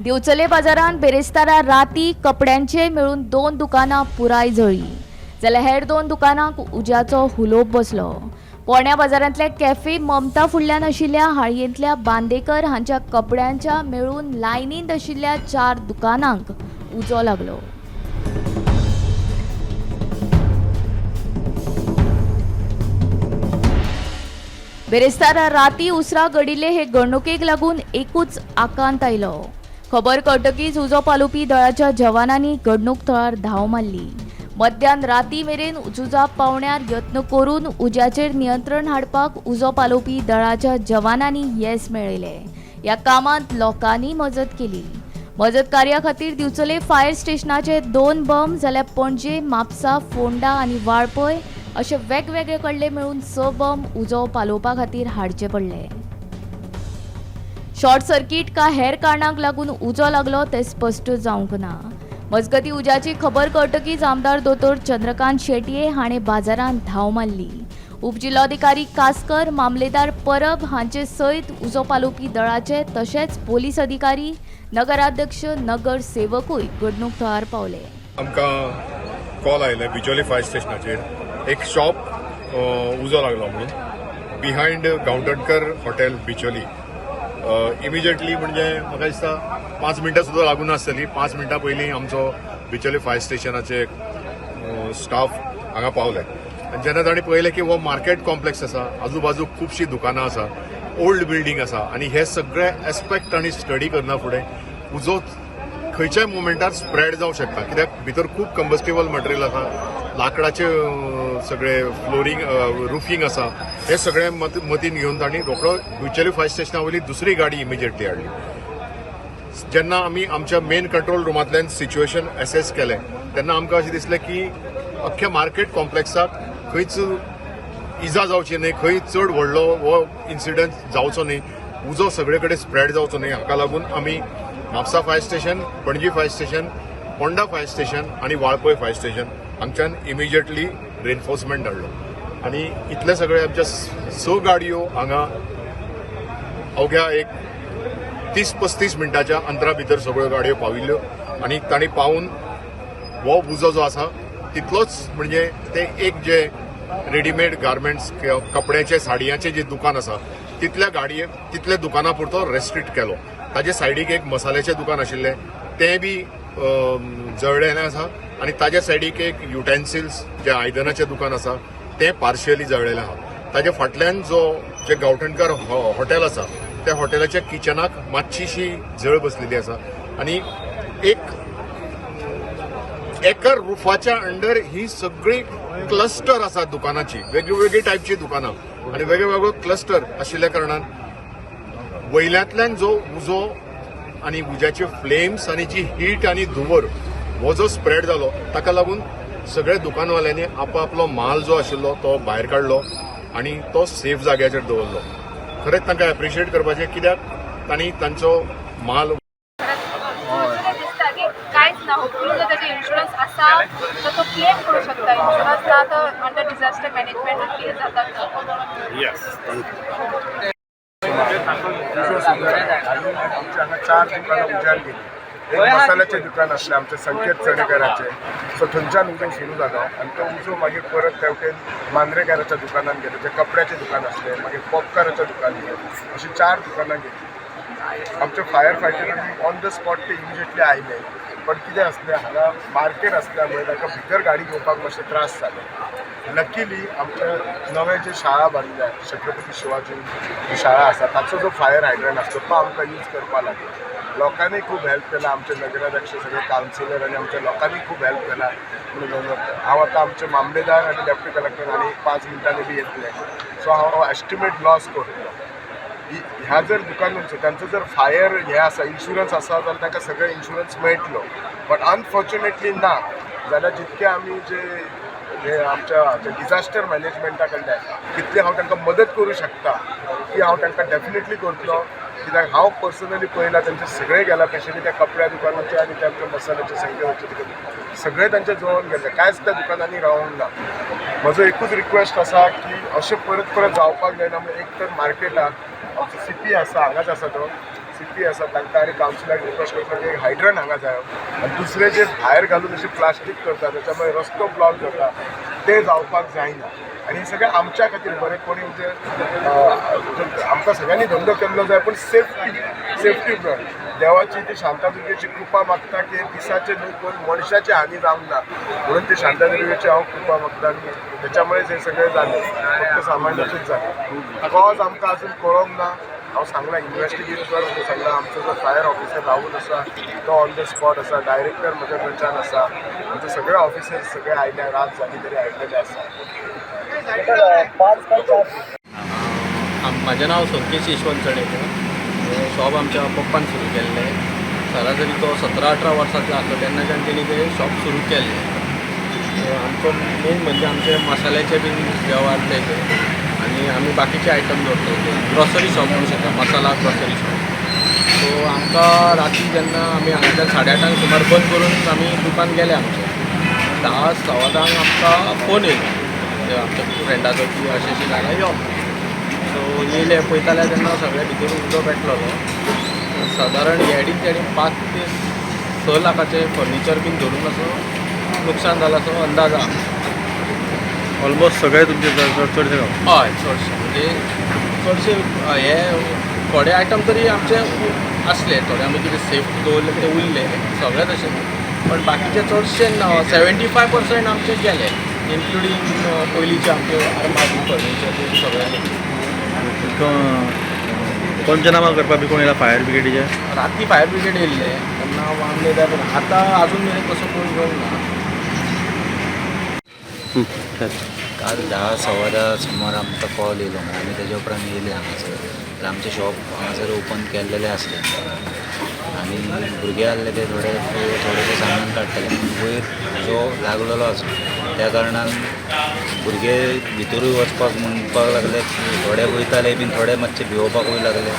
दिवचले बाजारांत बेरेस्तारा राती कपड्यांचे मेळून दोन दुकानां पुराय जळ्ळीं, जाल्यार हेर दोन दुकानांक उज्याचो हुलोप बसलो. पोरण्या बाजारांतल्या कॅफे ममता फुडल्यान आशिल्ल्या हाळयेंतल्या बांदेकर हांच्या कपड्यांच्या मेळून लायनींत आशिल्ल्या चार दुकानांक उजो लागलो. बेरेस्तारा राती उसरां घडिल्ले हे घडणुकेक लागून एकूच आकांत आयलो. खबर कळटकीच उजो पालोवपी दळाच्या जवानांनी घडणूक थळार धांव मारली. मध्यान राती मेरेन झुजा पावण्यार यत्न करून उज्याचेर नियंत्रण हाडपाक उजो पालोवपी दळाच्या जवानांनी येस मेळयलें. ह्या कामांत लोकांनी मजत केली. मजत कार्या खातीर दिवचले फायर स्टेशनाचे दोन बम, जाल्यार पणजे, म्हापसा, फोंडा आनी वाळपय अशे वेगवेगळे कडले मेळून 6 बम उजो पालोवपा खातीर हाडचे पडले. शॉर्ट सर्किट का हेर कारणांक लागून उजो लागलो तें स्पश्ट जावंक ना. मजगतीं, उज्याची खबर कळटकीच आमदार दोतोर चंद्रकांत शेटये हाणें बाजारांत धांव मारली. उपजिल्लोधिकारी कासकर, मामलेदार परब हांचे सयत उजो पालोवपी दळाचे तशेंच पोलीस अधिकारी, नगराध्यक्ष, नगरसेवकूय घडणूक थळार पावले. आमकां कॉल आयले बिचोली फायर स्टेशनाचेर, एक शॉप उजो लागलो म्हणून, बिहायंड गांवटणकर हॉटेल, बिचोली. इमिजिएटली, म्हणजे म्हाका दिसता 5 मिनटां सुद्दां लागून नासतली, 5 मिनटां पयलीं आमचो बिचोली फायर स्टेशनाचे स्टाफ हांगा पावले आनी जेन्ना तांणी पळयलें की हो मार्केट कॉम्प्लेक्स आसा, आजूबाजूक खुबशीं दुकानां आसा, ओल्ड बिल्डींग आसा आनी हे सगळे एस्पेक्ट तांणी स्टडी करना फुडें उजो खंयच्याय मुमेंटार स्प्रेड जावं शकता, कित्याक भितर खूब कंबस्टेबल मटेरियल आसा, लाकडाचे सगळे फ्लोरींग, रुफींग आसा. हे सगळे मतीन घेवन तांणी रोखडो बिचोली फायर स्टेशना वयली दुसरी गाडी इमिजिएटली हाडली. जेन्ना आमी आमच्या मेन कंट्रोल रुमांतल्यान सिच्युएशन एसेस केलें, तेन्ना आमकां अशें दिसलें की अख्ख्या मार्केट कॉम्प्लेक्साक खंयच इजा जावची न्हय, खंय चड व्हडलो हो इन्सिडंट जावचो न्हय, उजो सगळे कडेन स्प्रेड जावचो न्हय, हाका लागून आमी Mapusa fire station, Panaji fire station, Ponda fire station आनी वाळपय फायर स्टेशन हांगच्यान इमिजिएटली रेनफोर्समेंट धाडलो आनी इतले सगळे आमच्या स गाडयो हांगा अवघ्या एक 30-35 मिनटाच्या अंतरा भितर सगळ्यो गाडयो पाविल्ल्यो आनी तांणी पावून हो उजो जो आसा तितलोच, म्हणजे ते एक जे रेडीमेड गार्मेंट्स, कपड्याचे, साडयांचे जे दुकान आसा, तितल्या गाडये, तितल्या दुकाना पुरतो रेस्ट्रिक्ट केलो. ताजे सायडीक एक मसाल्याचें दुकान आशिल्लें, तें बी जळ्ळेलें आसा आनी ताज्या सायडीक एक युटेन्सिल्स जे आयदनाचें दुकान आसा, तें पार्शियली जळ्ळेलें आहा. ताजे फाटल्यान जो जे गांवठणकर हॉटेल आसा, त्या हॉटेलाच्या किचनाक मातशीशी जळ बसलेली आसा आनी एक एका रुफाच्या अंडर ही सगळी क्लस्टर आसा दुकानाची, वेगळी टायपची दुकानां आनी वेगळे वेगळे क्लस्टर आशिल्ल्या कारणान वयल्यांतल्यान जो उजो आनी उज्याचे फ्लेम्स आनी जी हीट आनी धुंवर हो जो स्प्रेड जालो, ताका लागून सगळ्या दुकानवाल्यांनी आपआपलो माल जो आशिल्लो तो भायर काडलो आनी तो सेफ जाग्याचेर दवरलो. खरेंच तांकां एप्रिशिएट करपाचें, कित्याक तांणी तांचो माल दिसता की कांयच ना. होपफुली जर ताजे इन्शुरन्स आसा तर तो क्लेम करूं शकता. इन्शुरन्स ना तर अंडर डिझास्टर मॅनेजमेंट कितें जाता. Yes, thank you. उजो सुरू जाला. आमच्या हांगा चार दुकानां उज्यान गेली. एक मसाल्याचें दुकान आसलें आमचें संकेत चणेकराचें, सो थंयच्यान उजो सुरू जालो आनी तो उजो मागीर परत तेवटेन मांद्रेकाराच्या दुकानान गेलो, जें कपड्याचें दुकान आसलें, मागीर पोपकाराच्या दुकान गेलें. अशीं चार दुकानां गेलीं. आमचे फायर फायटरांनी ऑन the spot ते इमिजिएटली आयले, पण कितें आसलें, हांगा मार्केट आसल्या मुळे तांकां भितर गाडी घेवपाक मातशे त्रास जाले. लकीली आमचे नवे जे शाळा बांदल्या, छत्रपती शिवाजी जी शाळा आसा, ताचो जो फायर हायड्रंट आसलो तो आमकां यूज करपाक लागलो. लोकांनी खूब हेल्प केला. आमचे नगराध्यक्ष, सगळे कावन्सिलर आनी आमच्या लोकांनी खूब हेल्प केला. म्हणून हांव आतां आमचे मामलेदार आनी डेप्युटी कलेक्टर आनी एक 5 मिनटांनी बी येतले, सो हांव एस्टिमेट लॉस करतलो. ह्या जर दुकानांचो तांचो जर फायर हे आसा, इन्शुरन्स आसा जाल्यार तांकां सगळें इन्शुरन्स मेळटलो, बट अनफॉर्च्युनेटली ना जाल्यार जितके आमी जे हे आमच्या डिझास्टर मॅनेजमेंटा कडल्यान कितली हांव तांकां मदत करूं शकता ती हांव तांकां डेफिनेटली करतलो, कित्याक हांव पर्सनली पळयलां तांचे सगळे गेला, स्पेशली त्या कपड्या दुकानाचे आनी त्या आमच्या मसाल्याचे संख्येचे दुकान सगळे तांचे जळोन गेले. कांयच त्या दुकानांनी रावूंक ना. म्हजो एकूच रिक्वेस्ट आसा की अशें परत परत जावपाक जायना म्हणून एक तर मार्केटाक आमचो सीपी आसा, हांगाच आसा तो. सीपी आसा तांकां आनी कावन्सिलाक रिक्वेस्ट करता की हायड्रन हांगा जायो आनी दुसरें जे भायर घालून अशें प्लास्टीक करता त्याच्यामुळे रस्तो ब्लॉक जाता, ते जावपाक जायना. आनी हें सगळें आमच्या खातीर बरें. कोणी म्हणजे आमकां सगळ्यांनी धंदो केल्लो जाय, पूण सेफ्टी सेफ्टी प्रमाण देवाची ती शांतादुर्गेची कृपा मागता की दिसाचे न्हू कोण मनशाची हानी जावंक ना म्हणून ती शांतादुर्गेची हांव कृपा मागता. आनी त्याच्यामुळेच हें सगळें जालें, फक्त सामान्याचेच जालें. कॉज आमकां अजून कळोंक ना. हांव सांगलां इन्वेस्टिगेट कर म्हणून सांगलां. आमचो जो फायर ऑफिसर राहूल आसा तो ऑन the spot आसा, डायरेक्टर म्हज्या कडच्यान आसा, आमचे सगळे ऑफिसर सगळे आयल्या, रात जाली तरी आयिल्ले आसा. म्हाजें नांव संकेश यशवंत चणेकर. हें शॉप आमच्या पप्पान सुरू केल्लें. सरासरी तो 17-18 वर्सांचो आसलो तेन्नाच्यान तेणी तें शॉप सुरू केल्लें. आमचो मेन म्हणजे आमचे मसाल्याचे बीन वेव्हार तेजे आनी आमी बाकीचे आयटम दवरता. ग्रॉसरी शॉप म्हणू शकता, मसाला ग्रॉसरी शॉप. सो आमकां राती जेन्ना आमी हांगाच्यान 8:30 सुमार बंद करून आमी दुकान गेले आमचें, 10-10:15 आमकां फोन येयलो आमच्या फ्रेंडाचो की अशें अशें जालां यो. सो येयले पळयताले तेन्ना सगळे भितर उजो पेटलेलो. सादारण येडीक तेणी 5 ते 6 लाखाचें फर्निचर बीन धरून असो नुकसान जालां असो अंदाज आहा. ऑलमोस्ट सगळे तुमचे चडशे? हय, चडशे म्हणजे चडशे हे थोडे आयटम तरी आमचे आसले, थोडे आमी कितें सेफ दवरले ते उरले सगळे तशें न्हू, पण बाकीचे चडशे 75% आमचे गेले, इन्क्लुडींग पयलींचे आमचे आर्माद फर्निचर सगळें. पंचनामा करपा बी कोण येयला फायर ब्रिगेडीचे? राती फायर ब्रिगेड येयल्ले तेन्ना मामलेदार, आतां अजून मेरेन तसो कोण येवंक ना. काल 10-10:15 सुमार आमकां कॉल येयलो आनी तेज्या उपरांत येयले हांगासर. तर आमचें शॉप हांगासर ओपन केल्लेलें आसलें आनी भुरगे आहले ते थोडे थोडेशें सामान काडटाले, पूण वयर जो लागलेलो आसा त्या कारणान भुरगे भितरूय वचपाक म्हणपाक लागले, थोडे वयताले बीन, थोडे मातशे भिवोवपाकूय लागले.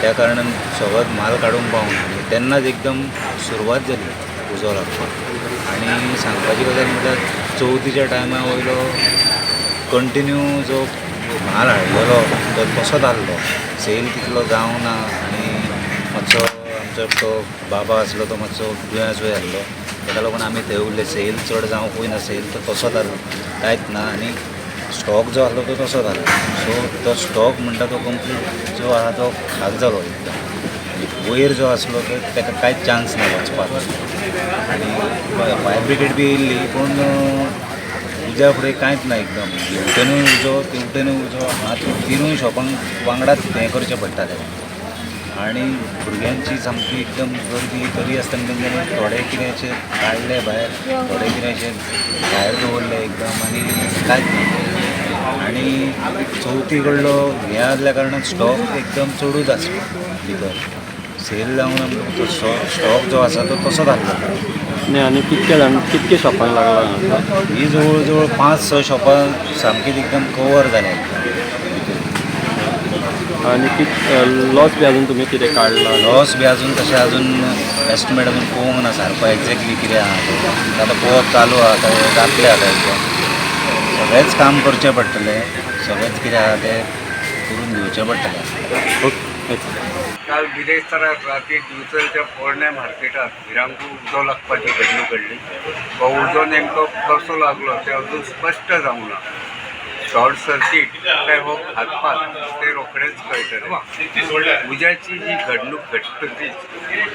त्या कारणान सगळोच म्हाल काडूंक पावना. तेन्नाच एकदम सुरवात जाली उजो लागपाक. आनी सांगपाची गजाल म्हळ्यार चवथीच्या टायमा वयलो कंटिन्यू जो म्हाल हाडलेलो तो तसोच आहलो, सेल तितलो जावंक ना. आनी मातसो आमचो तो बाबा आसलो तो मातसो दुयेंसूय आहलो, ताका लागून आमी थंय उरले. सेल चड जावंकूय ना, सेल तो तसोच आहलो, कांयच ना. आनी स्टॉक जो आहलो तो तसोच आहलो. सो तो स्टॉक म्हणटा तो कंप्लीट जो आहा तो खाक जालो एकदम. वयर जो आसलो तो ताका कांयच चान्स ना वचपाक. आनी फायर ब्रिगेड बी येयल्ली, पूण उज्या फुडें कांयच ना एकदम. हेवटेनूय उजो तेवटेनूय उजो, हात तिनूय शॉपांक वांगडाच हें करचें पडटालें. आनी भुरग्यांची सामकी एकदम गर्दी, तरी आसतना तेंच्यांनी थोडे कितें अशें काडले भायर, थोडे कितें अशें भायर दवरले एकदम, आनी कांयच ना. आनी चवथी कडलो हें आहल्या कारणान स्टॉक एकदम चडूच आसलो भितर. सेल जावन आमकां तो स्टॉक जो आसा तो तसोच आहलो. न्ही, आनी कितके जाण कितके शॉपांक लागला? ही जवळ जवळ 5-6 शॉपां सामकीच एकदम कवर जाल्या भितर. आनी लॉस बी अजून तुमी कितें काडला? लॉस बी अजून तशें अजून एस्टिमेट अजून पळोवंक ना सारको एक्झॅक्टली कितें आहा तें. आतां पळोवप चालू आहा, आतां जातलें आतां एकदम सगळेंच काम करचें पडटलें, सगळेंच कितें आहा तें करून घेवचें पडटलें. ओके. काल बिरेस्तारा राती दिवचलच्या पोरण्या मार्केटात भिरांकूळ उजो लागपाची घडणूक घडली. हो उजो नेमको कसो लागलो तें अजून स्पश्ट जावंक ना. शॉर्ट सर्कीट काय हो घातपात ते रोखडेच कळटलें. उज्याची जी घडणूक घडटकीच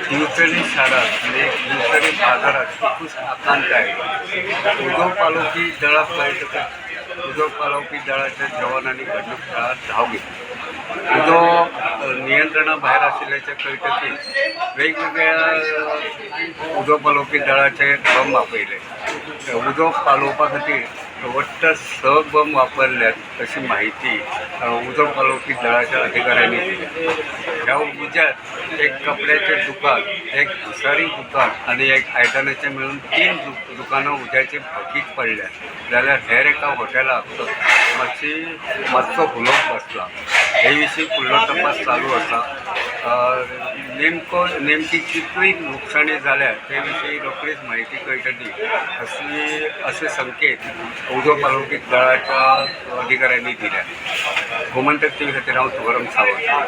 दिवचली शारात म्हणजे दिवचली बाजारात खूबच आकांत आयलो. उजो पालोवपी दळाक कळटकच उजो पालोवपी दळाच्या जवानांनी घडणूक थळार धांव घेतली. उजो नियंत्रणा भायर आशिल्ल्याचें कळटकीच वेगवेगळ्या उजो पालोवपी दळाचे बंब आपयले. उजो पालोवपा खातीर वट्ट 6 बंब वापरल्यात अशी माहिती उजो पालोवपी दळाच्या अधिकाऱ्यांनी दिल्या. ह्या उज्यात एक कपड्याचें दुकान, एक भुसारी दुकान आनी एक आयदनाचें मेळून 3 दुकानां उज्याचे भकीक पडल्यात. जाल्यार हेर एका हॉटेलाक मातसो हुलोप बसला. हे विशीं फुडलो तपास चालू आसा. नेमकी कितली नुकसाणी जाल्या ते विशीं रोखडीच म्हायती कळटली असे संकेत उजो पालोवपी दळाच्या अधिकाऱ्यांनी दिल्या. गोमंतक टीव्ही खातीर हांव तुकाराम सावंत.